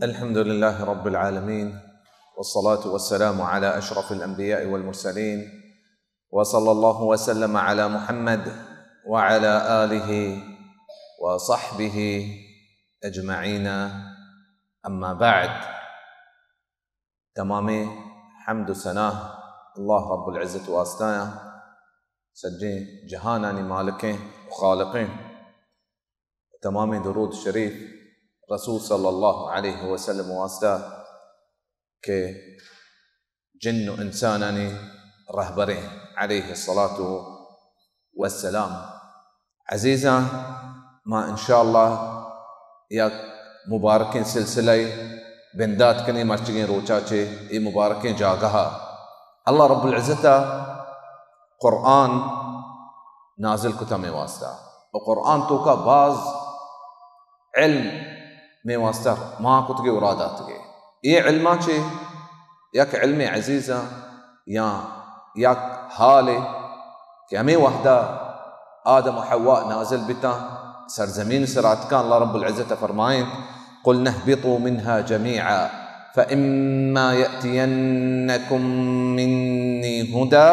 الحمد لله رب العالمين، والصلاة والسلام على أشرف الأنبياء والمرسلين، وصلى الله وسلم على محمد وعلى آله وصحبه أجمعين. أما بعد، تمامیں حمد و ثنا اللہ رب العزت واسطہ ایں، سجیں جہانانی مالکیں و خالقیں۔ تمامیں درود شریف رسول صلی اللہ علیہ وسلم واسطہ کہ جن و انسانانی رہبریں علیہ الصلاة والسلام۔ عزیزاں، ما انشاءاللہ یک مبارکیں سلسلہ بندات کنیں مرچگیں روچا چے اے مبارکیں جاگہا۔ اللہ رب العزت قرآن نازل کتا مے واسطہ، و قرآن توکا باز علم مے واسطہ ما کتگے و را داتگے۔ اے علما چے یک علم عزیزاں یا یک حالے کہ ہمے وہدا آدم و حواء نازل بتاں، سرزمین سرا اتکاں، اللہ رب العزت فرمائیں: قلنا اهبطوا منها جميعا فإما يأتينكم مني هدى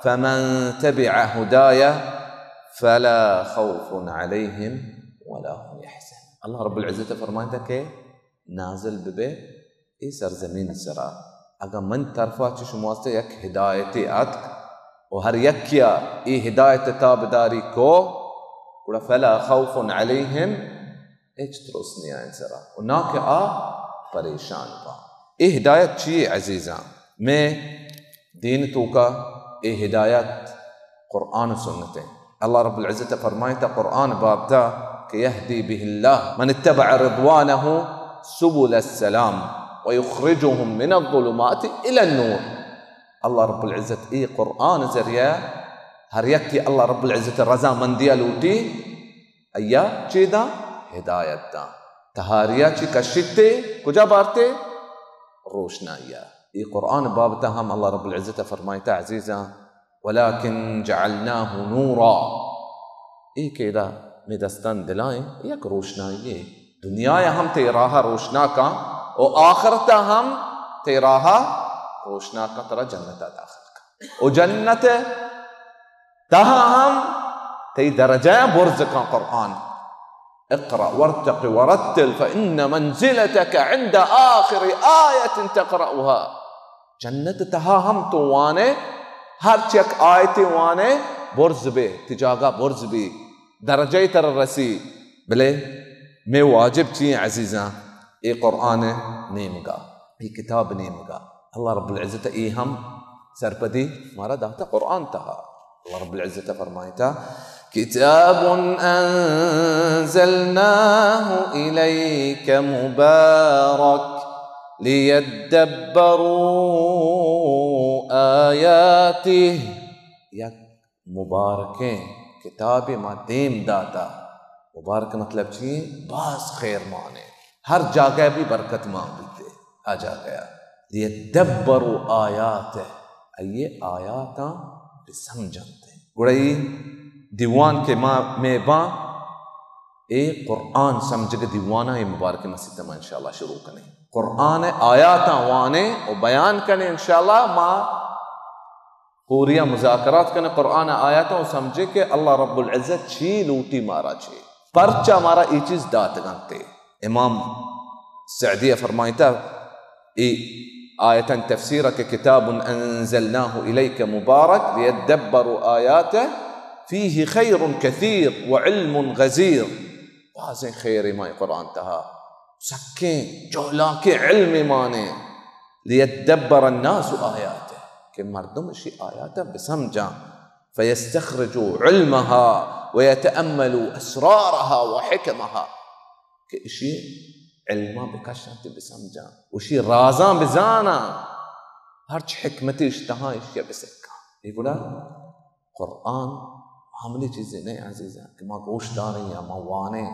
فمن تبع هداي فلا خوف عليهم ولا هم يحزنون۔ اللہ رب العزت فرمائیں کہ نازل ببے اے سرزمین سرا، اگاں من طرفا چہ شما واسطہ یک ہدایتے اتک و ہر یکیا اے ہدایت تابداری کو، گڑا فلا خوف علیہم، ہچ ترس نیا آئین سرا و نا کہ آ پریشان با۔ اے ہدایت چیے عزیزاں؟ میں دین توکا اے ہدایت قرآن و سنت ہیں۔ اللہ رب العزت فرمائتا قرآن بابتا کہ یهدی به الله من اتبع رضوانه سبل السلام ويخرجهم من الظلمات إلى النور۔ اللہ رب العزت اے قرآن ذریعہ ہر یک کہ اللہ رب العزت رضا مندیا لوٹی، ایا چے داں؟ ہدایت داں۔ تہاریا چی کشتے، کجا بارتے؟ روشنائیا۔ اے قرآن بابتا ہم اللہ رب العزت فرمائتا عزیزاں، ولكن جعلناه نورا۔ اے کہ ادا میں دستان دلائیں یک روشنائیے۔ دنیا ہم تئی راہ روشناکاں و آخرتا ہم تئی راہ روشناکاں، ترا جنتا داخل کاں۔ و جنت تہا ہم تئی درجہ برز کاں قرآن۔ اقرأ وارتق ورتل فإن منزلتك عند آخر آية تقرأها۔ جنت تہا ہم تو وانے، ہرچ یک آیتے وانے، برز بے، تئی جاگہ برز بی، درجہ تر رسی۔ بلے میں واجب چی عزیزاں؟ اے قرآن نیمگا، اے کتاب نیمگا۔ اللہ رب العزت اے ہم سرپدی مارا داتا قرآن تہا۔ اللہ رب العزت فرمائتا، كتاب أنزلناه إليك مبارك ليدبروا آياته۔ یک مبارکیں کتابے ما دیم داتا۔ مبارک مطلب چی؟ باز خیر مانے۔ ہر جاگہ بھی برکت مان بیتے۔ آ جاگہ۔ لیدبروا آیاتہ۔ آئیے آیاتاں بسمجھنتے۔ گڑا ای دیوان کہ ما میں باں، اے قرآن سمجھگ دیوانا اے مبارک مسیت ما انشاءاللہ شروع کنیں۔ قرآن آیاتاں وانیں و بیان کنیں انشاءاللہ۔ ما پوریا مذاکرات کنیں قرآن آیاتاں و سمجھیں کہ اللہ رب العزت چی لوٹی مارا چے، پرچا مارا اے چیز داتگنتے۔ امام سعدی فرمائتا اے آیتاں تفسیر کہ کتاب انزلناه الیک مبارک لیدبروا آیاته فیه خیر کثیر و علم غزیر۔ بازیں خیر ما قرآن تہا، سکیں جہلاکیں علم مانے۔ لیدبر الناس آیاته، کہ مردم اشی آیات بسمجھاں۔ فیستخرجوا علمها ویتأملوا اسرارها وحکمها، کہ اشی علما بکشاں تے بسمجھاں، اشی رازاں بزاناں، ہرچ حکمتے اش تہا اشیا بسکاں۔ اے گڑا قرآن معمولی چیزے نہ عزیزاں کہ ما گوش داریں یا ما وانیں۔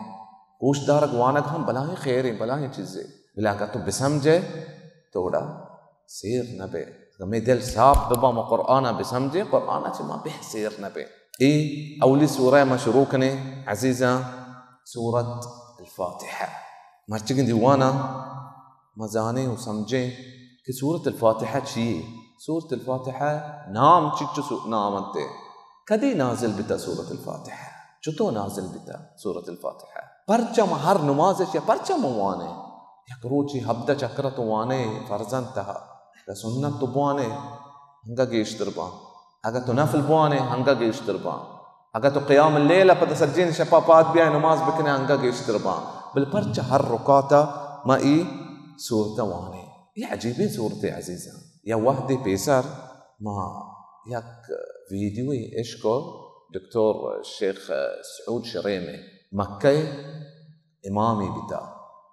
گوش دارگ وانگ ہم بلاہیں خیریں، بلاہیں چیزے۔ بلے اگاں تو بسمجھے تو گڑا سیر نہ بے۔ اگاں مئے دل صاف ببا، ما قرآن بسمجھے، قرآن چہ ما بہ سیر نہ بے۔ اے اولی سورہ ما شروع کنیں عزیزاں، سورۃ الفاتحہ۔ مرچگیں دیوانا ما زانیں و سمجھیں کہ سورۃ الفاتحہ چی یے؟ سورۃ الفاتحہ نام چچو سو-، نام انت؟ کدی نازل بتا سورۃ الفاتحہ؟ چتو نازل بتا سورۃ الفاتحہ؟ پرچا ما ہر نماز اش یا پرچا ما وانے؟ یک روچی ہبدہ چکر تو وانے فرض انت تہا، یا سنت تو بوانے، ہنگا گیشتر باں۔ اگہ تو نفل بوانے، ہنگا گیشتر باں۔ اگہ تو قیام اللیل ء پد سجین شپا پاد بیائے نماز بکنے، ہنگا گیشتر باں۔ بل پرچا ہر رکعتا ما ای سورت وانے؟ یہ عجیبیں سورت عزیزاں۔ یا وہدے پیسر ما یک ویڈیوے اشکو دکتور شیخ سعود شریم مکہ امامے بیتا۔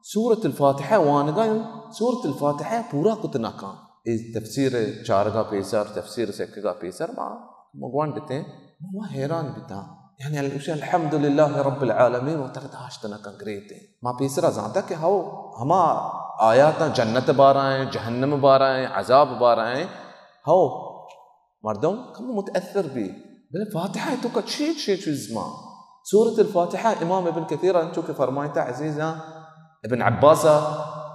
سورۃ الفاتحہ وانگا ایں، سورۃ الفاتحہ پورا کت نہ کن۔ اے تفسیر چارگا پیسر، تفسیر سکگا پیسر ما، ما گونڈتیں، ما حیران بیتاں۔ یعنی ال-، گوشی الحمدللہ رب العالمین و تر داشت نہ کن گریتیں۔ ما پیسرا زانتا کہ ہو ہما آیاتاں جنت بارا ایں، جہنم بارا ایں، عذاب بارا ایں، ہو مردم کم متاثر بی۔ بلے فاتحہ تو کا چی چی چیز ما؟ سورۃ الفاتحہ امام ابن کثیر انچو کہ فرمائتا عزیزاں، ابن عباس،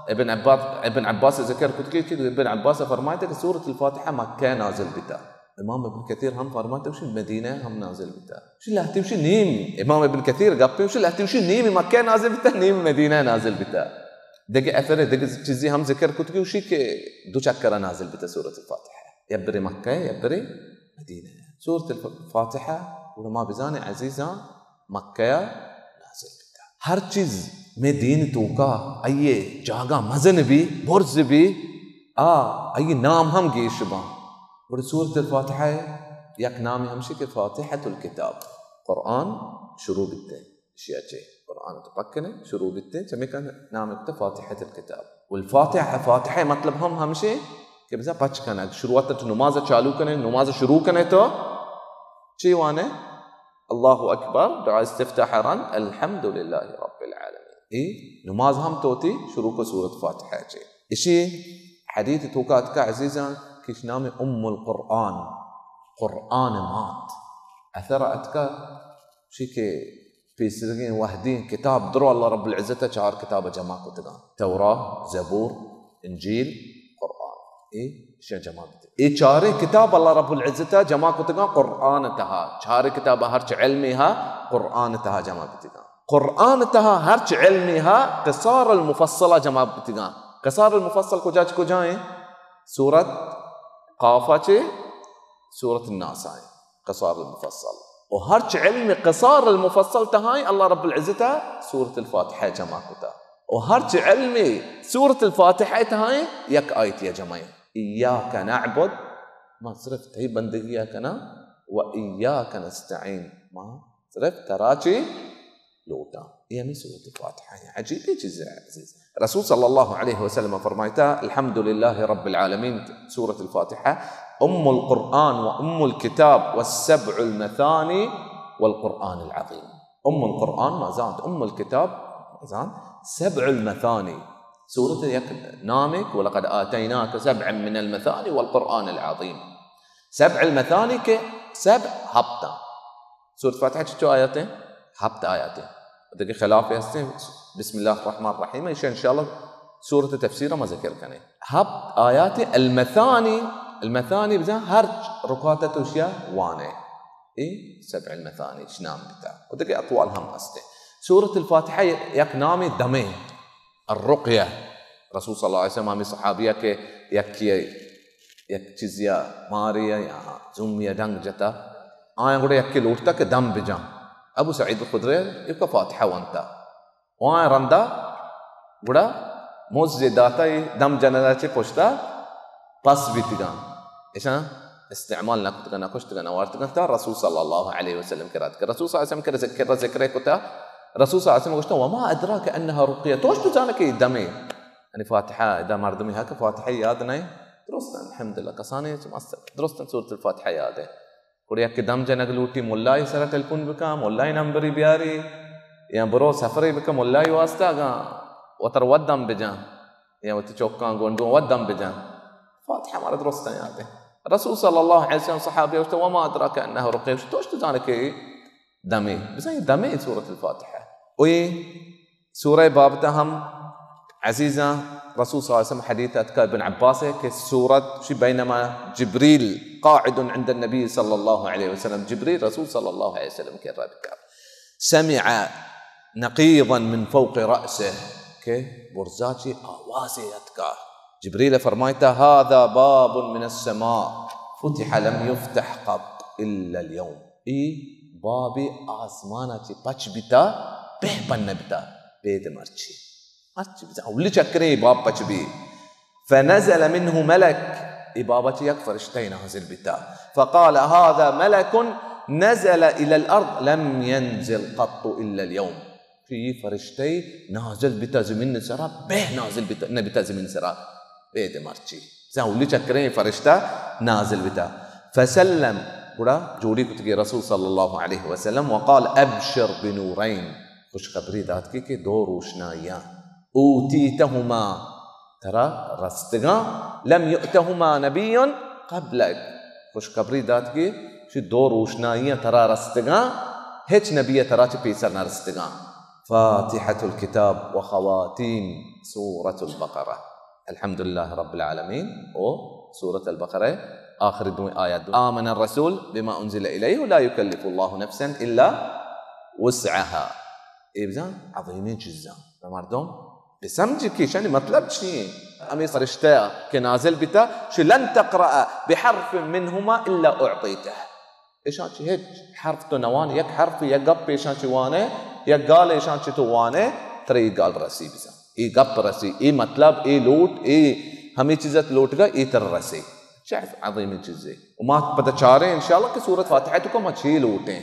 ابن عباس، ابن عباس ذکر کت کہ، کہ ابن عباس فرمائتا کہ سورۃ الفاتحہ مکہ نازل بیتا۔ امام ابن کثیر ہم فرمائتا کہ مدینہ ہم نازل بیتا۔ شی لہتی وشی نیم، امام ابن کثیر گپے وشی لہتی وشی نیم مکہ نازل بیتا، نیم مدینہ نازل بیتا۔ دگہ اثر دگہ چیزی ہم ذکر کت کہ وشی کہ دو چکر نازل بیتا سورۃ الفاتحہ۔ یبرے مکہ، یبرے مدینہ۔ سورۃ الفاتحہ، گڑا ما بزانیں عزیزاں، مکہ ء نازل بیتا۔ ہر چیز میں دین توکا آئیے جاگہ مزن بی، برز بی، آ، آئی نام ہم گیش باں۔ گڑا سورۃ الفاتحہ یک نام ہمشی کہ فاتحۃ الکتاب، قرآن شروع بیتے۔ اشیا چے قرآن تو پکنے شروع بیتے، چمیکا نام کتا فاتحۃ الکتاب۔ والفاتحہ، فاتحہ مطلب ہم ہمشے کہ بزاں پچ کنگ، شروعات تو نماز چالو کنے، نماز شروع کنے تو چی وانے؟ اللہ اکبر، دعا استفتاح رند، الحمدللہ رب العالمین۔ ای نماز ہم تو تی شروع کو سورۃ فاتحہ چے۔ اشی حدیث توکا اتکا عزیزاں کہ اش نام ام القرآن، قرآن مات۔ اثر اتکا شی کہ پیسرگیں وہدی کتاب درو اللہ رب العزت ء چار کتاب جمع کتگاں، توراہ، زبور، انجیل، قرآن۔ اے اشیاں جمع بیتگ۔ اے چاریں کتاب اللہ رب العزت ء جمع کتگاں قرآن تہا۔ چاریں کتاب ہرچ علمے ہا قرآن تہا جمع بیتگاں۔ قرآن تہا ہرچ علمے ہا قصار المفصلہ جمع بیتگاں۔ قصار المفصل کجا چ کجا ایں؟ سورت قاف ء چے سورت الناس ء ایں۔ قصار المفصل۔ و ہرچ علم قصار المفصل تہائیں اللہ رب العزت ء سورت الفاتحہ جمع کتا۔ و ہرچ علم سورت الفاتحہ تہائیں یک آیتی جمع ایں۔ ایاک نعبد، ما صرف تئی بندگی ء کناں، و ایاک نستعین، ما صرف ترا چی لوٹاں۔ اے ہمیں سورت الفاتحہ ایں۔ عجیبیں چیز ایں عزیز۔ رسول صلی اللہ علیہ وسلم فرمائتا، الحمدللہ رب العالمین، سورۃ الفاتحہ ام القرآن و ام الکتاب والسبع المثانی والقرآن العظیم۔ ام القرآن ما زانت، ام الکتاب ما زانت، سبع المثانی، سورت یک نامک، ولقد آتیناک سبعا من المثانی والقرآن العظیم۔ سبع المثانی کہ سبع ہپتاں۔ سورۃ فاتحہ چچو آیاتیں؟ ہپت آیاتیں۔ دگہ خلاف ہستیں، بسم اللہ الرحمن الرحیم، ایشی انشاءاللہ سورۃ تفسیر ما ذکر کنیں۔ ہپت آیات المثانی، المثانی بزاں ہر رکعت تو اشیا وانے۔ اے سبع المثانی اش نام بیتا۔ و دگہ اقوال ہم ہستیں۔ سورۃ الفاتحہ یک نام دمے، الرقیہ۔ رسول صلی اللہ علیہ وسلم ہمیں صحابیہ کہ یکی یک چیزیا مارے یا زومیا ڈنگ جتا، آیا گڑا یکے لوٹتا کہ دم بجاں۔ ابو سعید الخدری ایوکا فاتحہ وانتا۔ و آیا رندا گڑا موز داتا، اے دم جنگا چے پشتا پس بیتگاں۔ ایشاں استعمال نہ کتگاں، نہ کشتگاں، نہ وارتگاں، تا رسول صلی اللہ علیہ وسلم کرا اتکا۔ رسول صلی اللہ علیہ وسلم کرا ذکر، کرا ذکر کتا۔ رسول صلی اللہ علیہ وسلم گوشتا، وما ادراک انها رقیہ، تو چ تو زانے کہ دمے، یعنی فاتحہ، ادا مردمی حق فاتحہ یاد نہ ایں۔ درست، الحمدللہ، کسانے چ مست، درست سورۃ الفاتحہ یاد ایں۔ گڑا یکے دم جنگ لوٹی، ملائی سرا ٹیلیفون بکاں، ملائی نمبری بیاری، یا برو سفرے بکاں ملائی واسطہ، اگاں وتر وت دم بجاں، یا وتی چوکاں گونڈو وت دم بجاں۔ فاتحہ مارا درستاں یاد ایں۔ رسول صلی اللہ علیہ وسلم صحابی گوشتا، وما ادراک انه رقیہ، تو چ تو زانے کہ دمے، بزاں اے دمے سورۃ الفاتحہ۔ و اے سورہ بابتا ہم عزیزاں رسول صلی اللہ علیہ وسلم حدیث اتکا ابن عباس ہے کہ سورت شی بینما جبریل قاعد عند النبی صلی اللہ علیہ وسلم، جبریل رسول صلی اللہ علیہ وسلم کے رب کا سمع نقیضا من فوق رأسه کہ برزا چی آوازے اتکا۔ جبریل فرمائتا، هذا باب من السماء فتح لم يفتح قط الا اليوم۔ ای باب آسمانا چی پچ بیتا، بہ پن بیتا، بید مرچی۔ مرچی بزاں اولی چکریں ای باب پچ بی۔ فنزل منه ملک، ای بابا چی یک فرشتہ نازل بیتا۔ فقال، هذا ملك نزل الى الارض لم ينزل قط الا اليوم۔ کہ ای فرشتہ نازل بیتا زمین سرا، بہ نازل بیتا، نہ بیتا زمین سرا، بید مرچی۔ بزاں اولی چکریں فرشتہ نازل بیتا۔ فسلم، گڑا جوڑی کتگی رسول صلی اللہ علیہ وسلم، وقال، ابشر بنورین، خوشخبری دات کی کہ دو روشنائیاں، اوتیتہما، ترا رستگاں، لم یؤتہما نبی قبلک، خوشخبری دات کہ چی دو روشنائیاں ترا رستگاں، ہچ نبی ترا چی پیسر نہ رستگاں۔ فاتحة الكتاب وخواتيم سورة البقرة۔ الحمدللہ رب العالمین او سورة البقرہ آخری دوئیں آیات دو۔ آمن الرسول بما انزل الیہ لا یکلف اللہ نفسا الا وسعها۔ اے بزاں عظیمیں چیزاں۔ مردم بسمجھی کہ ایشانی مطلب چی ایں۔ ہمے فرشتہ کہ نازل بیتا، شی لن تقرأ بحرف منهما الا اعطیته۔ ایشاں چی ہچ حرف تو نوان، یک حرف، یک گپ ایشاں چی وانے، یک گال ایشاں چی تو وانے، ترا ای گال رسی بزاں۔ ای گپ رسی، ای مطلب، ای لوٹ، ای ہمے چیزت لوٹگا، ای تر رسی۔ چہ عظیمیں چیزے۔ و ما پدا چاریں انشاءاللہ کہ سورت فاتحہ تو کا ما چی لوٹیں۔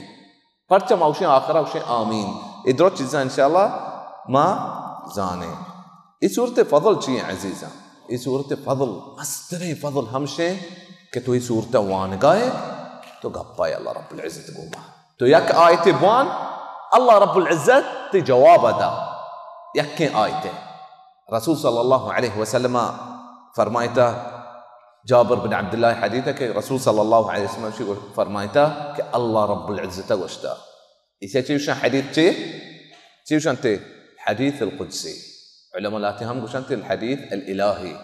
پرچہ ما اوشیں آخرا اوشیں آمین۔ اے درو چیزاں انشاءاللہ ما زانیں۔ اے سورت فضل چی ایں عزیزاں؟ اے سورت فضل، مستریں فضل ہمشیں کہ تو اے سورت وانگائے تو گپائے اللہ رب العزت گوما۔ تو یک آیت بوان، اللہ رب العزت تی جواب دا۔ یکیں آیت۔ رسول صلی اللہ علیہ وسلم فرمائتا، جابر بن عبداللہ حدیث ہے کہ رسول صلی اللہ علیہ وسلم شی فرمائتا کہ اللہ رب العزت گوشتا۔ اسے چی گوشن حدیث چی؟ چی گوشن تے؟ حدیث القدسی۔ علماء لاتے ہم گوشن تے الحدیث الالہی۔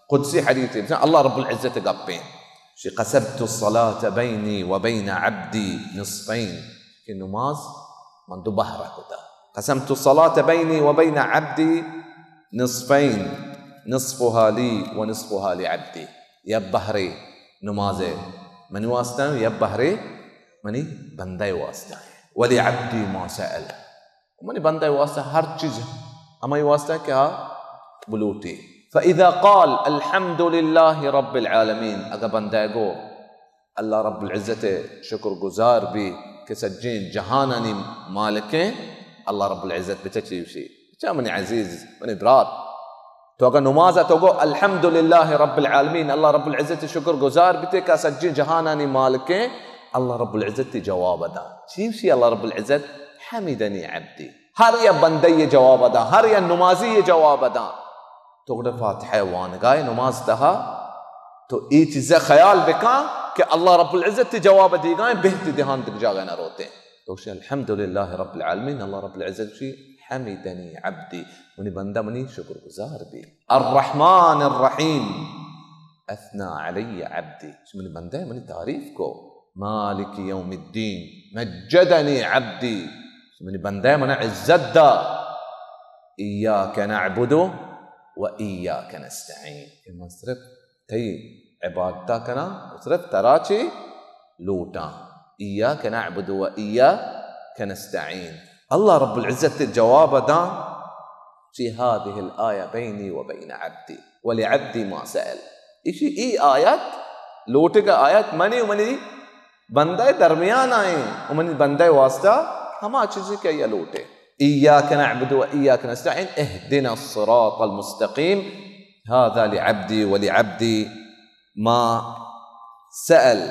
قدسی حدیث ہے، اللہ رب العزت گپیں۔ شی قسمت الصلاة بینی و بین عبدی نصفین۔ کہ نماز من دو بہرہ کتا۔ قسمت الصلاة بینی و بین عبدی نصفین، نصفها لی و نصفها لعبدی۔ یک بہرے نماز منی واسطہ ایں، یک بہرے منی بندہ واسطہ ایں۔ ولعبدی ما سأل، منی بندہ واسطہ ہر چیز ہمائی واسطہ کہ آ بلوٹی۔ فإذا قال الحمد لله رب العالمين، اگہ بندہ گو اللہ رب العزت شکر گزار بی کہ سجیں جہانانی مالکیں، اللہ رب العزت بچہ چی گوشی؟ بچہ منی عزیز، منی برات، تو اگہ نماز تو گو الحمدللہ رب العالمین، اللہ رب العزت شکر گزار بیتے کہ سجیں جہانانی مالکیں، اللہ رب العزت تی جواب دا۔ چی گوشی اللہ رب العزت؟ حمدنی عبدی۔ ہر یا بندہ یہ جواب دا، ہر یا نمازی یہ جواب دا۔ تو گڑا فاتحہ وانگائے نماز تہا، تو اے چیزا خیال بکاں کہ اللہ رب العزت تی جواب دیگائیں، بہتی دہان دگ جاگہ نہ روتے۔ تو گوشی الحمدللہ رب العالمین، اللہ رب العزت گوشی حمدنی عبدی، منی بندہ منی شکر گزار بی۔ الرحمن الرحیم، اثنى علی عبدی، منی بندہ منی تعریف کو۔ مالک یوم الدین، مجدنی عبدی، منی بندہ منا عزت دا۔ ایاک نعبد و ایاک نستعین، کہ من صرف تئی عبادتا کناں و صرف ترا چی لوٹاں۔ ایاک نعبد و ایاک نستعین۔ اللہ رب العزت جواب داں، چی هذه الآية بيني وبين عبدي ولعبدي ما سأل۔ ایشی ای آیت، لوٹگا آیت منی و منی بندہ درمیان آئیں و منی بندہ واسطہ ہما چیزیں کہ آیا لوٹے۔ ایاک نعبد و ایاک نستعین، اهدنا الصراط المستقيم، هذا لعبدي ولعبدي ما سأل،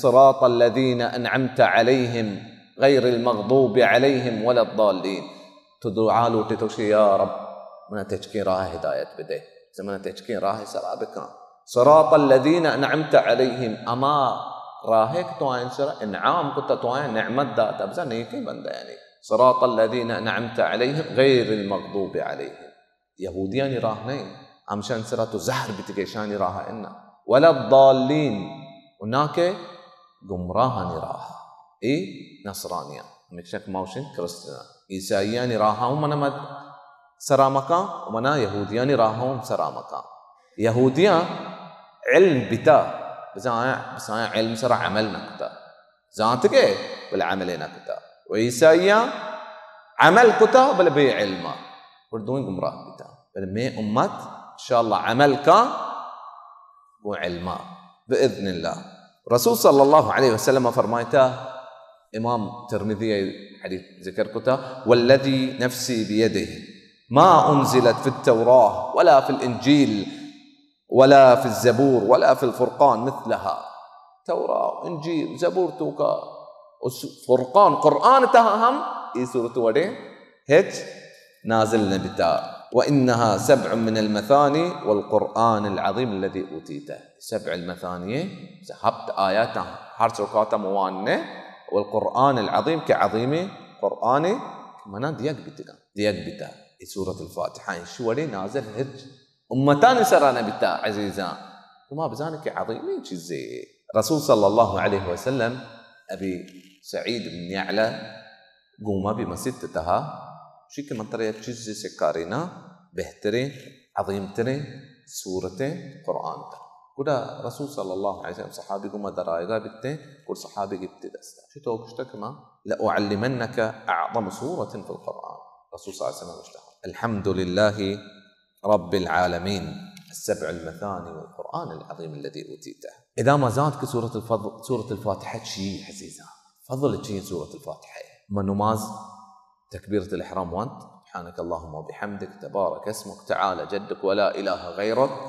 صراط الذين أنعمت عليهم غير المغضوب عليهم ولا الضالين۔ تو دعا لوٹے تو گوشے، یا رب، منا تچکیں راہ ہدایت بدے، منا تچکیں راہ سرا بکن۔ صراط الذين أنعمت عليهم، اما راہ کہ تو آئین سرا انعام کتا، تو آئین نعمت داتا، بزاں نیکیں بندہ یعنی۔ صراط الذين أنعمت عليهم غير المغضوب عليهم، یہودیانی راہ نہ انت، ہمشانی سرا تو زہر بیتگے، اشانی راہ انا۔ ولا الضالین، و نا کہ گمراہانی راہ۔ اے نصرانیاں، ہمیشہ کہ ما گوشیں کرسچناں۔ عیسائیانی راہ ہم منا مد سرا مکاں، و منا یہودیانی راہ ہم سرا مکاں۔ یہودیاں علم بیتا، بزاں آیاں، بس آیاں علم سرا عمل نہ کتا۔ زانتگے، بلے عملے نہ کتا۔ و عیسائیاں عمل کتا، بلے بے علما۔ گڑا دوئیں گمراہ بیتا۔ بلے مئے امت انشاءاللہ عمل کا گوں علما، باذن اللہ۔ رسول صلی اللہ علیہ وسلم فرمائتا، امام ترمذی حدیث ذکر کتا، والذی نفسی بیدہ ما انزلت فی التوراۃ ولا فی الانجیل ولا فی الزبور ولا فی الفرقان مثلها۔ توراۃ، انجیل، زبور توکا، و س-، فرقان، قرآن تہا ہم اے سورت وڑیں ہچ نازل نہ بیتا۔ وانها سبع من المثانی والقرآن العظیم الذی اوتیتہ۔ سبع المثانی، ہپت آیات، ہر چوکاتا موان نے، والقرآن العظیم، کہ عظیمیں قرآن منا دیگ بیتگا، دیگ بیتا۔ اے سورت الفاتحہ، ایشی وڑیں نازل ہچ امتانی سرا نہ بیتا عزیزاں۔ تو ما بزانیں کہ عظیمیں چیزے۔ رسول صلی اللہ علیہ وسلم ابی سعید بن یعلا گوما بی مسیت تہا، شی کہ من ترا یک چیزے سکاریناں، بہتریں، عظیم تریں سورتیں قرآن تہا۔ گڑا رسول صلی اللہ علیہ وسلم صحابی گوما در آیگا بیتیں، گڑا صحابی گپتی دستا۔ چی تو گشتا کہ ما لأعلمنک اعظم سورة فی القرآن۔ رسول صلی اللہ علیہ وسلم گشتا، الحمد للہ رب العالمین، السبع المثانی والقرآن العظیم الذی اوتیتہ۔ ادا ما زانت کہ سورة الفضل، سورة الفاتحہ چی عزیزاں؟ فضل چی سورة الفاتحہ؟ ما نماز تکبیرۃ الاحرام وانت، سبحانک اللہم وبحمدک، تبارک اسمک، تعالی جدک، ولا الہ غیرک۔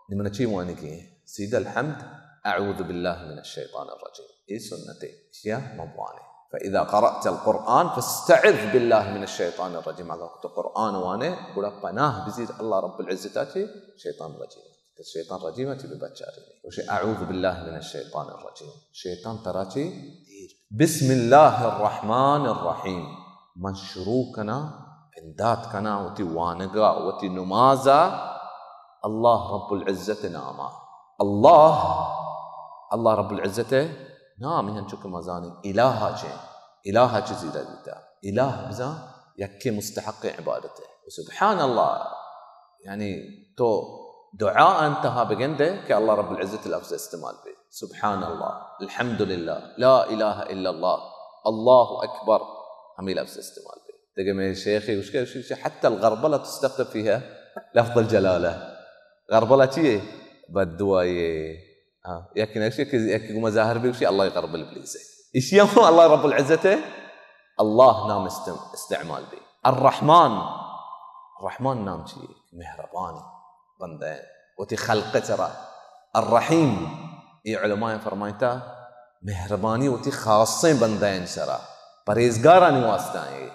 نی من چی وانی کی؟ سیدھا الحمد، اعوذ باللہ من الشیطان الرجیم۔ اے سنتے، اشیا ما بوانے۔ فاذا قرأت القرآن فاستعذ باللہ من الشیطان الرجیم۔ اگر تو قرآن وانے، گڑا پناہ بزیر اللہ رب العزت چی شیطان رجیم۔ کہ شیطان رجیم چی ببچاری۔ گوشے، اعوذ باللہ من الشیطان الرجیم۔ شیطان ترا چی دیر۔ بسم اللہ الرحمن الرحیم۔ من شروع کناں، بندات کناں وتی وانگا، وتی نمازا اللہ رب العزت ناما۔ اللہ، اللہ رب العزت نام، ہنچو کہ ما زانیں الہ چے، الہ چے زیرا دیتا۔ الہ بزاں یکے مستحق عبادت ہے۔ سبحان اللہ، یعنی تو دعا انتہا بگندے کہ اللہ رب العزت لفظ استعمال بی۔ سبحان اللہ، الحمدللہ، لا الہ الا اللہ، اللہ اکبر، ہمیں لفظ استعمال بی۔ دیکھیں میں شیخ گوشکے، حتی الغربلہ تستخدم فیہا لفظ الجلالہ۔ غربلہ چی ہے؟ بددعائی ہے۔ ہاں، یکی نہ گوشی کہ یکی گوما زہر بی، گوشی اللہ غربل ابلیس ہے۔ اشی ہم اللہ رب العزت ہے، اللہ نام استعم-، استعمال بی۔ الرحمن، الرحمن نام چی؟ مہربان بندہ ہے وتی خلق سرا۔ الرحیم، اے علماء فرمائتا مہربانی وتی خاصیں بندہ سرا، پرہیزگارانی واسطہ ہے۔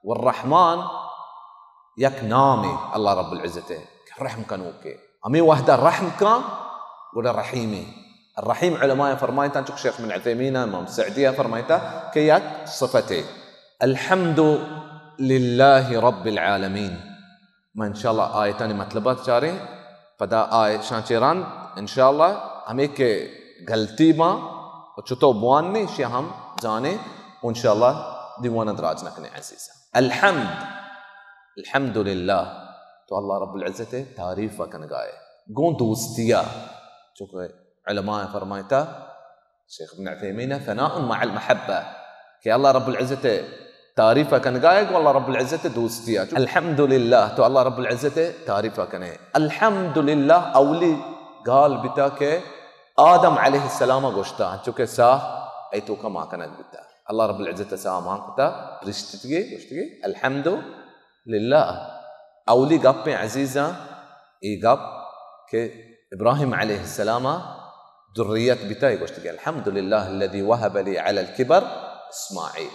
والرحمن یک نامے اللہ رب العزت ہے کہ رحم کنوکے۔ ہمیں وحدہ رحم کن، گڑا رحیمے۔ الرحیم علماء فرمائتا، چک شیخ بن عثیمین، امام سعدی فرمائتا کہ یک صفتے۔ الحمد للہ رب العالمین۔ ما انشاءاللہ آیتانی مطلبات چاریں، پدا آیشاں چہ رند انشاءاللہ ہمیں کہ غلطی باں و چتو بوان نے، اشیا ہم زانیں و انشاءاللہ دیوان دراج نہ کنیں عزیزاں۔ الحمد، الحمدللہ، تو اللہ رب العزت تعریف کنگائے گوں دوستیا، چونکہ علماء فرمائتا، شیخ ابن عثیمین، ثناء مع المحبہ، کہ اللہ رب العزت تعریف کنگائے گوں اللہ رب العزت دوستیا۔ الحمدللہ، تو اللہ رب العزت تعریف کنے۔ الحمدللہ اولی گال بیتا کہ آدم علیہ السلام گوشتا، چونکہ ساہ ای توکا مان کنگ بیتا۔ اللہ رب العزت ساہ مان کتا، پرشتگی، گوشتگی، الحمد للہ۔ اولی گپیں عزیزاں، اے گپ کہ ابراہیم علیہ السلام ذریت بیتا، اے گوشتگی، الحمدللہ الذی وہب لی علی الکبر اسماعیل۔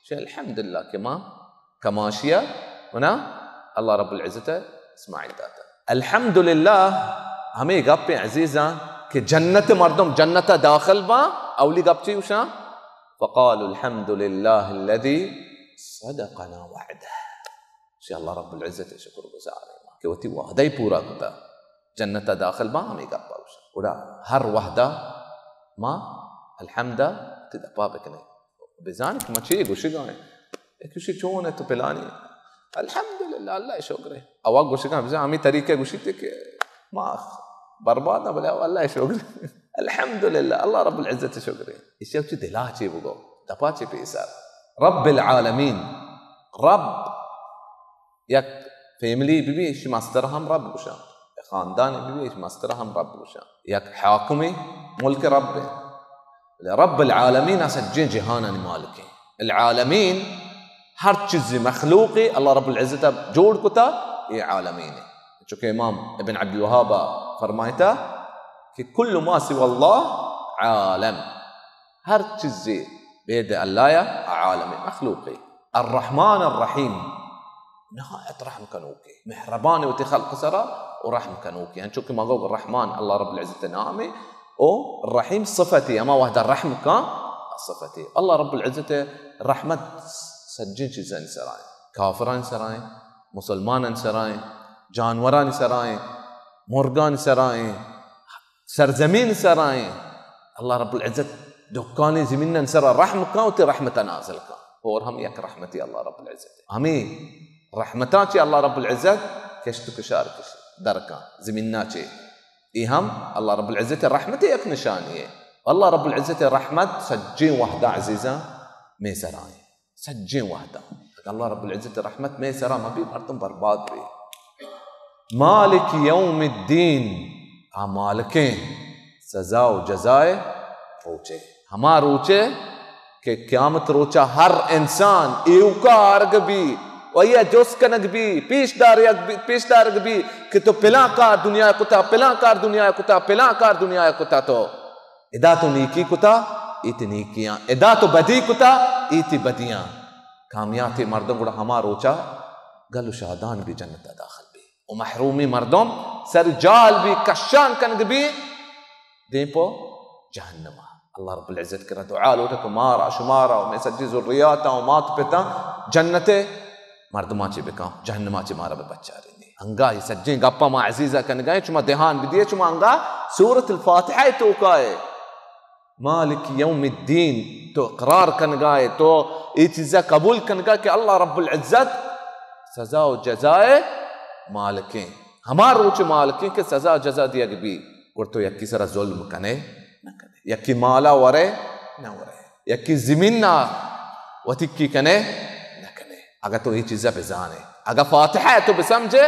شے الحمدللہ کہ ما کماشیا منا اللہ رب العزت اسماعیل داتا۔ الحمدللہ ہمیں گپیں عزیزاں کہ جنت مردم جنت داخل باں، اولی گپ چی گوشاں؟ فقالوا الحمدللہ الذی صدقنا وعدہ۔ شی اللہ رب العزت شکر گزار ایں کہ وتی وعدہ پورا کتا۔ جنت ءَ داخل باں، ہمے گپ ءَ گوشاں۔ گڑا ہر وہد ءَ ما الحمد ءَ وتی دپ ءَ بکنیں۔ بزان کہ ما چے گوشگ ءَ ایں۔ یک گوشی چون ئے تو پلانی؟ الحمدللہ، اللہ ءِ شکر ایں۔ آ وت گوشگ ءَ بزان ہمے طریقہ گوشیت کہ ما برباد آں، بلے اللہ ءِ شکر ایں۔ الحمدللہ، اللہ رب العزت ءِ شکر ایں۔ ایشی ءَ چہ دل ءَ چے بگو، دپ ءَ چے پیسر۔ رب العالمین، رب یک فیملی بہ بی، ایشی مستر ہم رب گوشاں، یک خاندان بہ بی، ایشی مستر ہم رب گوشاں، یک حاکمے ملک رب ایں، بلے رب العالمین ءَ سجیں جہانانی مالک ایں۔ العالمین ہر چیزے مخلوقے اللہ رب العزت ءَ جوڑ کتا، اے عالمین ایں۔ چونکہ امام ابن عبدالوہاب ءَ فرمائتا کہ کل ما سوی اللہ عالم، ہر چیزے بید اللہ ءَ عالم مخلوقے۔ الرحمن الرحیم، نہایت رحم کنوکے، مہربان وتی خلق سرا و رحم کنوکے۔ انچو کہ ما گو رحمان اللہ رب العزت ءِ نامے، او رحیم صفتے، ہما وہدا رحم کاں صفتے۔ اللہ رب العزت ءِ رحمت سجیں چیزانی سرا ایں، کافرانی سرا ایں، مسلمانانی سرا ایں، جانورانی سرا ایں، مرگانی سرا ایں، سرزمین سرا ایں۔ اللہ رب العزت دکانی زمینانی سرا رحم کاں، وتی رحمت نازل کاں۔ اور ہم یک رحمتے اللہ رب العزت ءِ۔ ہمے رحمتاں چہ اللہ رب العزت کشت و کشار کش در کاں زمینا چہ۔ اے ہم اللہ رب العزت ءِ رحمت ءِ یک نشانی ایں۔ اللہ رب العزت ءِ رحمت سجیں وہدا عزیزاں مئے سرا ایں۔ سجیں وہدا۔ اگاں اللہ رب العزت ءِ رحمت مئے سرا مہ بی، مردم برباد بی۔ مالک یوم الدین، آ مالکیں سزا و جزائے روچے۔ ہما روچے کہ قیامت روچا ہر انسان ایوکا آرگ بی و آئی ءَ جست کنگ بی، پیش دارگ بی، پیش دارگ بی کہ تو پلاں کار دنیا ءَ کتا، پلاں کار دنیا ءَ کتا، پلاں کار دنیا ءَ کتا تو۔ ادا تو نیکی کتا، اے تئی نیکیاں۔ ادا تو بدی کتا، اے تئی بدیاں۔ کامیاتے مردم گڑا ہما روچا گل و شادان بی، جنت ءَ داخل بی۔ و محرومی مردم سر جال بی، کشان کنگ بی، دیم پہ جہنم ءَ۔ اللہ رب العزت کرا دعا لوٹا کہ مارا، شمارا و مئے سجی ذریاتاں و مات پتاں جنت ءِ مردماں چہ بکاں، جہنم ءَ چہ مارا بہ بچارینی۔ انگا اے سجیں گپاں ما عزیزاں کنگا ایں، شما دھیان بدیے، شما انگا سورۃ الفاتحہ ءِ توکا ئے۔ مالک یوم الدین، تو اقرار کنگا ئے، تو اے چیزا قبول کنگا کہ اللہ رب العزت سزا و جزائے مالکیں، ہما روچ مالکیں کہ سزا و جزا دیگ بی۔ گڑ تو یکی سرا ظلم کنے؟ نہ کنے۔ یکی مالا ورے؟ نہ ورے۔ یکی زمینا وتیکی کنے؟ نہ کنے۔ اگہ تو اے چیزا بزانے، اگہ فاتحہ تو بسمجھے،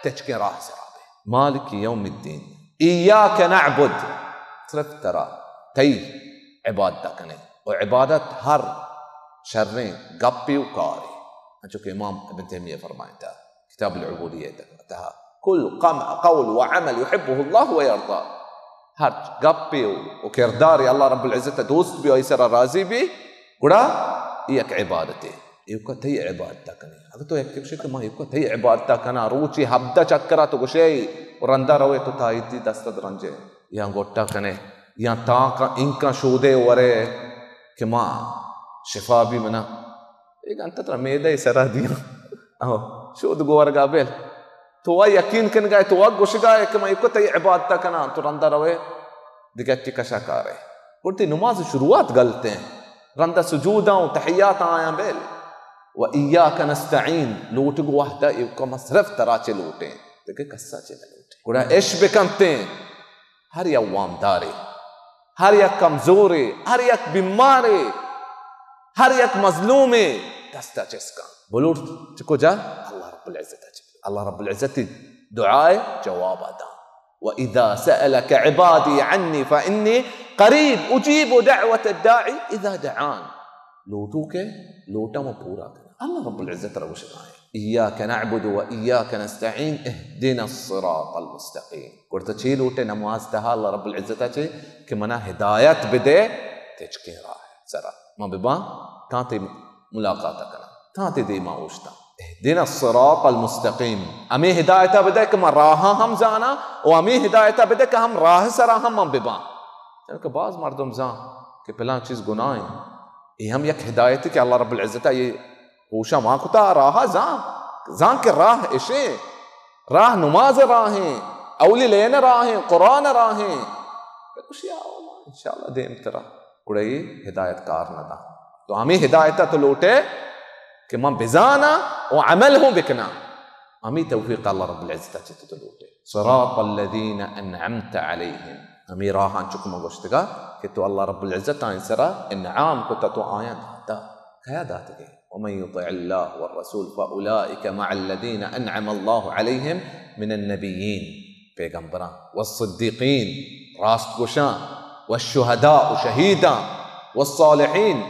تچکیں راہ سرا بے۔ مالک یوم الدین، ایاک نعبد، صرف ترا، تئی عبادت کنیں۔ و عبادت ہر شریں گپے و کارے۔ انچو کہ امام ابن تیمیہ فرمائتا کتاب العبودیہ تہا، کل قم-، قول و عمل یحبہ اللہ و یرضا۔ ہر گپے و، و کردارے اللہ رب العزت دوست بی، آئی سرا راضی بی، گڑا اے یک عبادتے۔ ایوکا تئی عبادتا کنی۔ اگہ تو یکے گوشے کہ ما ایوکا تئی عبادتا کناں، روچے ہبدہ چکرا تو گوشے و رندا روے تو تائیتی دست درنجے، یا گوٹا کنے، یا تاکا انکا شودے ورے کہ ما شفا بی منا۔ اے گنت ترا میدہ سرا دیاں۔ او، شود گورگا بل۔ تو وا یقین کنگا ئے، تو وا گوشگا ئے کہ من ایوکا تئی عبادتا کناں، تو رندا روے دگہ یکے کشا کارے۔ گڑا تئی نماز شروعات غلطیں۔ رندا سجوداں و تحیاتاں آیاں بل۔ و ایاک نستعین، لوٹگ وہدا ایوکا ما صرف ترا چے لوٹیں، دگہ کسا چے نہ لوٹیں۔ گڑا اش بکنتیں، ہر یک وامدارے، ہر یک کمزورے، ہر یک بیمارے، ہر یک مظلومے دستا چست کن۔ بلوٹ چہ کجا؟ اللہ رب العزت چہ۔ اللہ رب العزت دعائے جوابا داں۔ و اذا سألک عبادی عنی فانی قریب اجیب دعوت الداعی اذا دعان۔ لوٹوکے لوٹا ما پورا کن۔ اللہ رب العزت را گوشگا ایں، ایاک نعبد و ایاک نستعین، اهدنا الصراط المستقیم۔ گڑا تو چے لوٹے نماز تہا اللہ رب العزت چے کہ منا ہدایت بدے، تچکیں راہ سرا ما بباں، تاں تئی ملاقات کناں، تاں تئی دیما اوشتاں۔ اهدنا الصراط المستقیم، ہمے ہدایتا بدے کہ ما راہاں ہم زاناں و ہمے ہدایتا بدے کہ ہم راہ سرا ہم من بباں۔ چونکہ باز مردم زان کہ پلان چیز گناہیں، اے ہم یک ہدایتے کہ اللہ رب العزت اے ہوشا مان کتا، راہا زان، زان کہ راہ اشیں، راہ نماز راہیں، اولی لین راہیں، قرآن راہیں۔ بگوشی، آؤ ما انشاءاللہ دیم ترا۔ گڑا اے ہدایت کار نہ داں۔ تو ہمیں ہدایت تو لوٹے کہ من بزاناں و عمل ہوں بکناں۔ ہمیں توفیق اللہ رب العزت چہ تو لوٹے۔ صراط الذین انعمت علیہم۔ ہمیں راہ انچو کہ من گوشتگا کہ تو اللہ رب العزت آئیں سرا انعام کتا، تو آیاں داتا۔ کیا داتگے؟ ومن یطع اللہ والرسول فاولئک مع الذین انعم اللہ علیہم من النبیین، پیغمبراں، والصدیقین، راست گوشاں، والشہداء، و شہیداں، والصالحین،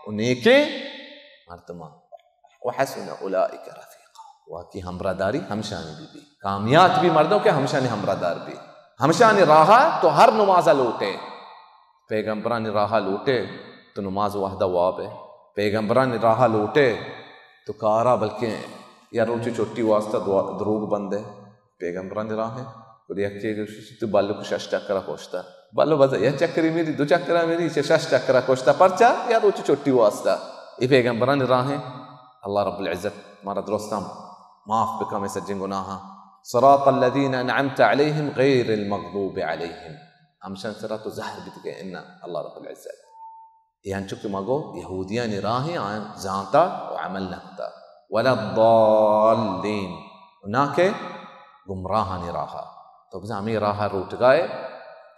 و نیکیں مردماں، وحسن اولئک رفیقا، واقعی ہمراہداری ہمشانی بی بی۔ کامیات بی مردم کہ ہمشانی ہمراہدار بی۔ ہمشانی راہا تو ہر نمازا لوٹے۔ پیغمبرانی راہا لوٹے تو نماز وہدا واب ئے۔ پیغمبرانی راہا لوٹے تو کارا بلکیں یا روچی چھٹی واسطہ دعا-، دروگ بندے۔ پیغمبرانی راہیں۔ گڑا یکے گوشی تو بلو کہ شش چکرا کشتا۔ بلو بزا یا چکری میری، دو چکرا میری، چہ شش چکرا کشتا۔ پرچا؟ یا روچی چھٹی واسطہ۔ اے پیغمبرانی راہیں۔ اللہ رب العزت مارا درستاں معاف بکا مئے سجیں گناہاں۔ صراط الذین انعمت علیہم غیر المغضوب علیہم۔ ہمشان سرا تو زہر بیتگے، انا اللہ رب العزت۔ اے انچو کہ ما گو یہودیانی راہیں، آیاں زانتا و عمل نہ کتا۔ ولا الضالین، و نا کہ گمراہانی راہا۔ تو بزاں ہمیں راہا روٹگائے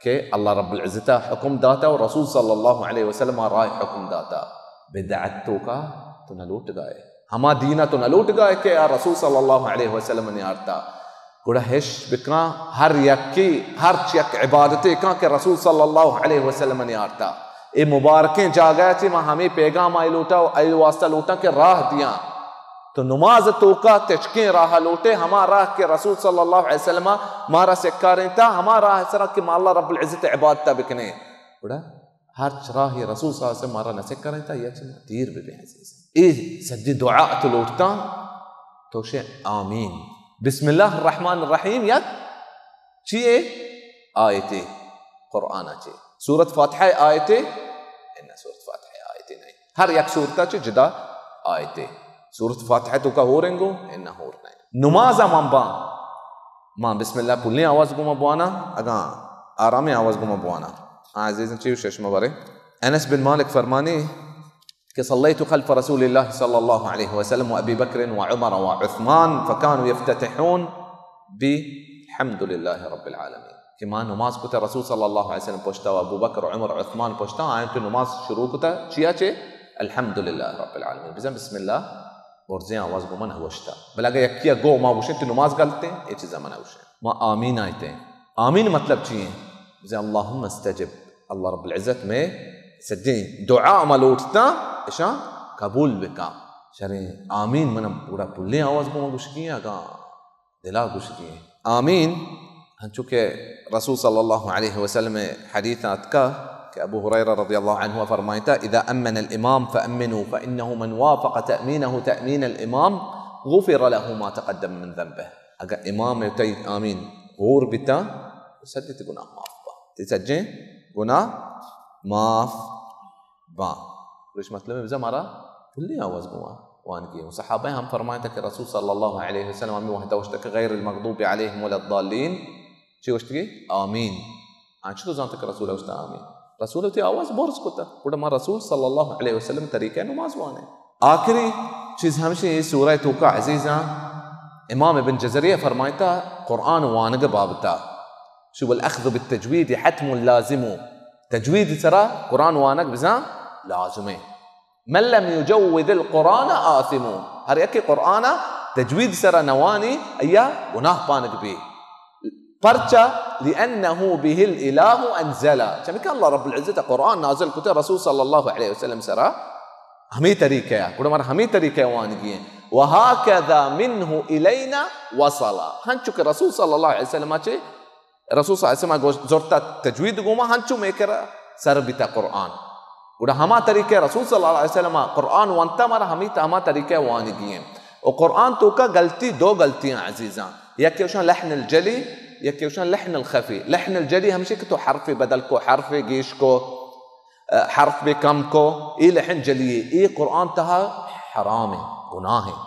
کہ اللہ رب العزت حکم داتا و رسول صلی اللہ علیہ وسلم راہ حکم داتا۔ بدعت توکا تو نہ لوٹگائے۔ ہما دینا تو نہ لوٹگائے کہ آ رسول صلی اللہ علیہ وسلم نیارتا۔ گڑا ہش بکاں ہر یکے ہرچ یک عبادتے کاں کہ رسول صلی اللہ علیہ وسلم نیارتا۔ اے مبارکیں جاگہ چی ما ہمیں پیغام آئی لوٹا و آئی واسطہ لوٹاں کہ راہ دیاں۔ تو نماز توکا تچکیں راہ لوٹے، ہما راہ کہ رسول صلی اللہ علیہ وسلم مارا سکارینتا، ہما راہ سرا کہ ما اللہ رب العزت عبادتا بکنے۔ گڑا ہرچ راہی رسول صلی اللہ علیہ وسلم مارا نہ سکارینتا، یا چی ما دیر ببیں عزیز۔ اے سجی دعا تو لوٹتا، تو شے آمین۔ بسم اللہ الرحمن الرحیم یک چی اے؟ آیتے قرآن چے۔ سورت فاتحہ آیتے؟ انہ، سورت فاتحہ آیتے نہیں۔ ہر یک سورتا چے جدا آیتے۔ سورت فاتحہ توکا ہور انگو؟ انہ، ہور نہیں۔ نماز من باں، ما بسم اللہ پلیں آواز گوما بوانا، اگاں آرامیں آواز گوما بوانا۔ ہاں عزیزاں، چی ششم برے۔ انس بن مالک فرمانی، کہ صلیت خلف رسول اللہ صلی اللہ علیہ وسلم و ابی بکر و عمر و عثمان فکانوا یفتتحون بالحمد للہ رب العالمین، کہ ما نماز کتا رسول صلی اللہ علیہ وسلم پشتا و ابو بکر و عمر و عثمان پشتا، آیاں تو نماز شروع کتا چیا چے؟ الحمد للہ رب العالمین۔ بزن بسم اللہ برزیں آواز گو من ہوشتا، بلے اگر یکی گو ما گوشیں تو نماز گلتیں، اے چیزا من ہوشیں۔ ما آمین آیتیں۔ آمین مطلب چی ایں؟ بزاں اللہم استجب، اللہ رب العزت مئے سجیں دعا ما لوٹتاں، اشاں قبول بکا۔ شریں آمین من گڑا پلیں آواز گوں گوشگی ایں، اگاں دلا گوشگی ایں۔ آمین، ہنچو کہ رسول صلی اللہ علیہ وسلم حدیث آتکا کہ ابو ہریرہ رضی اللہ عنہ فرمائتا، اذا امن الامام فامنوا فانه من وافق تامینه تامین الامام غفر له ما تقدم من ذنبه۔ اگاں امام تئی آمین ہور بیتاں، سجیں تئی گناہ معاف باں۔ تئی سجیں گناہ معاف باں۔ گوش مطلب بزاں مارا پلیں آواز گوں وانگی ایں۔ صحابہ ہم فرمائتا کہ رسول صلی اللہ علیہ وسلم ہمیں وحدہ گوشتا کہ غیر المغضوب علیہم ولا الضالین۔ چی گوشتگی؟ آمین۔ آ چطور زانتا کہ رسول گوشتا آمین؟ رسول وتی آواز برز کتا۔ گڑا ما رسول صلی اللہ علیہ وسلم طریقہ نماز وانے۔ آخری چیز ہمشی اے سورہ توکا عزیزاں، امام ابن جزریہ فرمائتا قرآن وانگ بابتا، شو الاخذ بالتجوید حتم لازم، تجوید سرا قرآن وانگ بزاں لازمیں۔ من لم یجود القرآن آثم۔ ہر یکے قرآن تجوید سرا نوانی، ایا گناہ پانگ بی۔ پرچا؟ لأنه به الإله أنزل۔ چمیکہ اللہ رب العزت قرآن نازل کتے رسول صلی اللہ علیہ وسلم سرا ہمیں طریقہ ہے۔ گڑا مارا ہمیں طریقہ وانگی ایں۔ وهكذا منه إلينا وصل۔ ہنچو کہ رسول صلی اللہ علیہ وسلم چے رسول صلی اللہ علیہ وسلم گوش-، زرتا تجوید گوما ہنچو مئے کرا سر بیتا قرآن۔ گڑا ہما طریقہ رسول صلی اللہ علیہ وسلم قرآن وانتا مارا ہمیں تا ہما طریقہ وانگی ایں۔ و قرآن توکا غلطی، دو غلطیاں عزیزاں۔ یکے گوشاں لحن الجلی، یکے گوشاں لحن الخفی۔ لحن الجلی ہمشی کہ تو حرف بدل کو، حرف گیش کو، حرف بے کم کو، اے لحن جلی ایں۔ اے قرآن تہا حرام ایں، گناہ ایں۔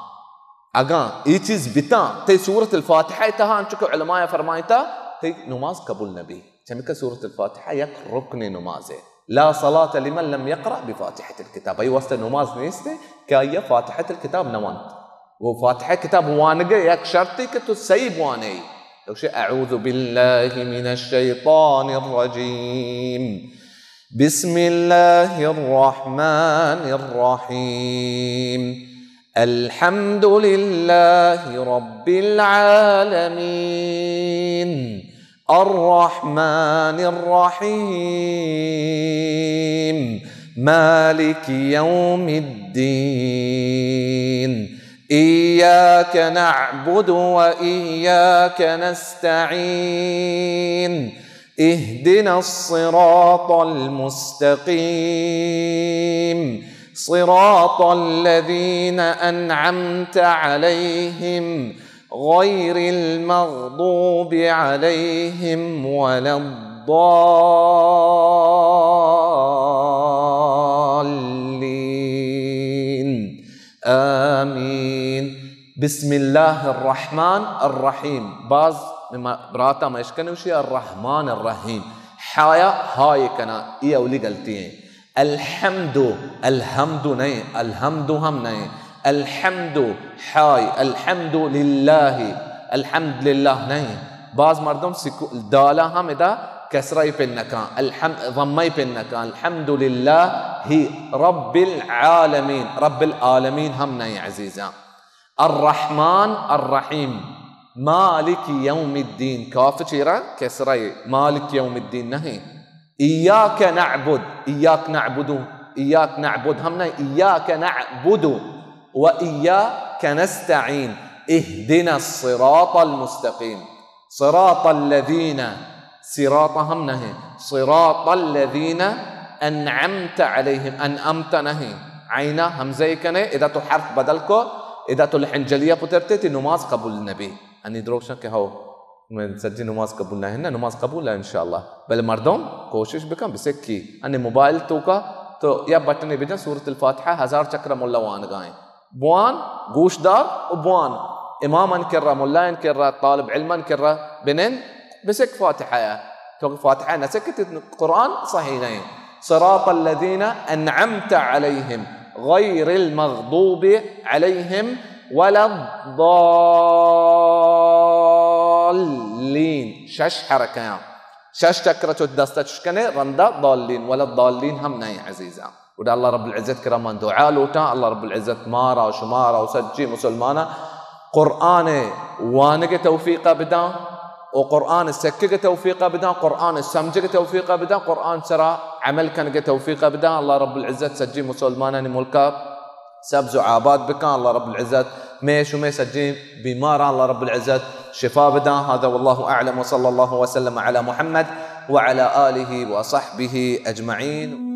اگاں اے چیز بیتاں، تئی سورۃ الفاتحہ تہا انچو کہ علماء فرمائتا، تئی نماز قبول نبی۔ چمیکہ سورۃ الفاتحہ یک رکن نمازے۔ لا صلاة لمن لم يقرأ بفاتحة الكتاب۔ ای واسطہ نماز نیست کہ آئی فاتحۃ الکتاب نہ وانت۔ وہ فاتحہ کتاب وانگے یک شرطی کہ تو صحیح بوانے۔ تو گوشے، اعوذ باللہ من الشیطان الرجیم۔ بسم الله الرحمن الرحيم. الحمد لله رب العالمين. الرحمن الرحيم. مالك يوم الدين. إياك نعبد وإياك نستعين. اهدنا الصراط المستقيم. صراط الذين أنعمت عليهم غير المغضوب عليهم ولا الضالين. آمين. بسم الله الرحمن الرحيم۔ باز ما-، براتا ما اشکنوشی الرحمن الرحيم۔ حایا ہائے کنا، یہ اولی غلطی ہیں۔ الحمد، الحمد نہیں، الحمد ہم نہیں۔ الحمد، ہائے، الحمد لله، الحمد لله نہیں۔ باز مردم سکو-، دالا ہم ادا کسرہ پن نکان، الحم-، ضمہ پن نکان۔ الحمد لله رب العالمين، رب العالمين ہم نہیں عزیزاں۔ الرحمن الرحيم، مالك يوم الدين، کاف چیرا کسرہ، مالك يوم الدين نہیں۔ إياك نعبد، إياك نعبد، إياك نعبد ہم نہیں، إياك نعبد وإياك نستعين، اهدنا الصراط المستقيم، صراط الذين، صراط ہم نہیں، صراط الذين أنعمت عليهم، أنعمت نہیں، عینا ہمزہ کنے، ادا تو حرف بدل کو، ادا تو لحن جلیہ پترتے، تی نماز قبول نبی۔ انی دروشن کہ ہو، من سجی نماز قبول نہ ہے، نہ نماز قبول ہے انشاءاللہ۔ بلے مردم کوشش بکن بسکی۔ انی موبائل توکا تو یا بٹنے بجن، سورۃ الفاتحہ ہزار چکر ملا وانگائیں۔ بوان، گوش دار و بوان۔ امام ان کرا، ملا ان کرا، طالب علم ان کرا بنند، بسک فاتحہ یا۔ تو فاتحہ نہ سکتے، قرآن صحیح نہیں۔ صراط الذين أنعمت عليهم غير المغضوب عليهم ولا الضالين۔ شش حرکیاں، شش چکر چو دستا چش کنے، رندا ضالین، ولا الضالین ہم نہیں عزیزاں۔ گڑا اللہ رب العزت کرا من دعا لوٹاں، اللہ رب العزت مارا و شمارا و سجی مسلمانا قرآن وانگ توفیق بداں و قرآن سکگ توفیق بداں، قرآن سمجھگ توفیق بداں، قرآن سرا عمل کنگ توفیق بداں۔ اللہ رب العزت سجی مسلمانانی ملکا سبز و آباد بکاں۔ اللہ رب العزت مئے شمئے سجی بیماراں اللہ رب العزت شفا بداں۔ هذا والله أعلم وصلى الله وسلم على محمد وعلى آله وصحبه أجمعين۔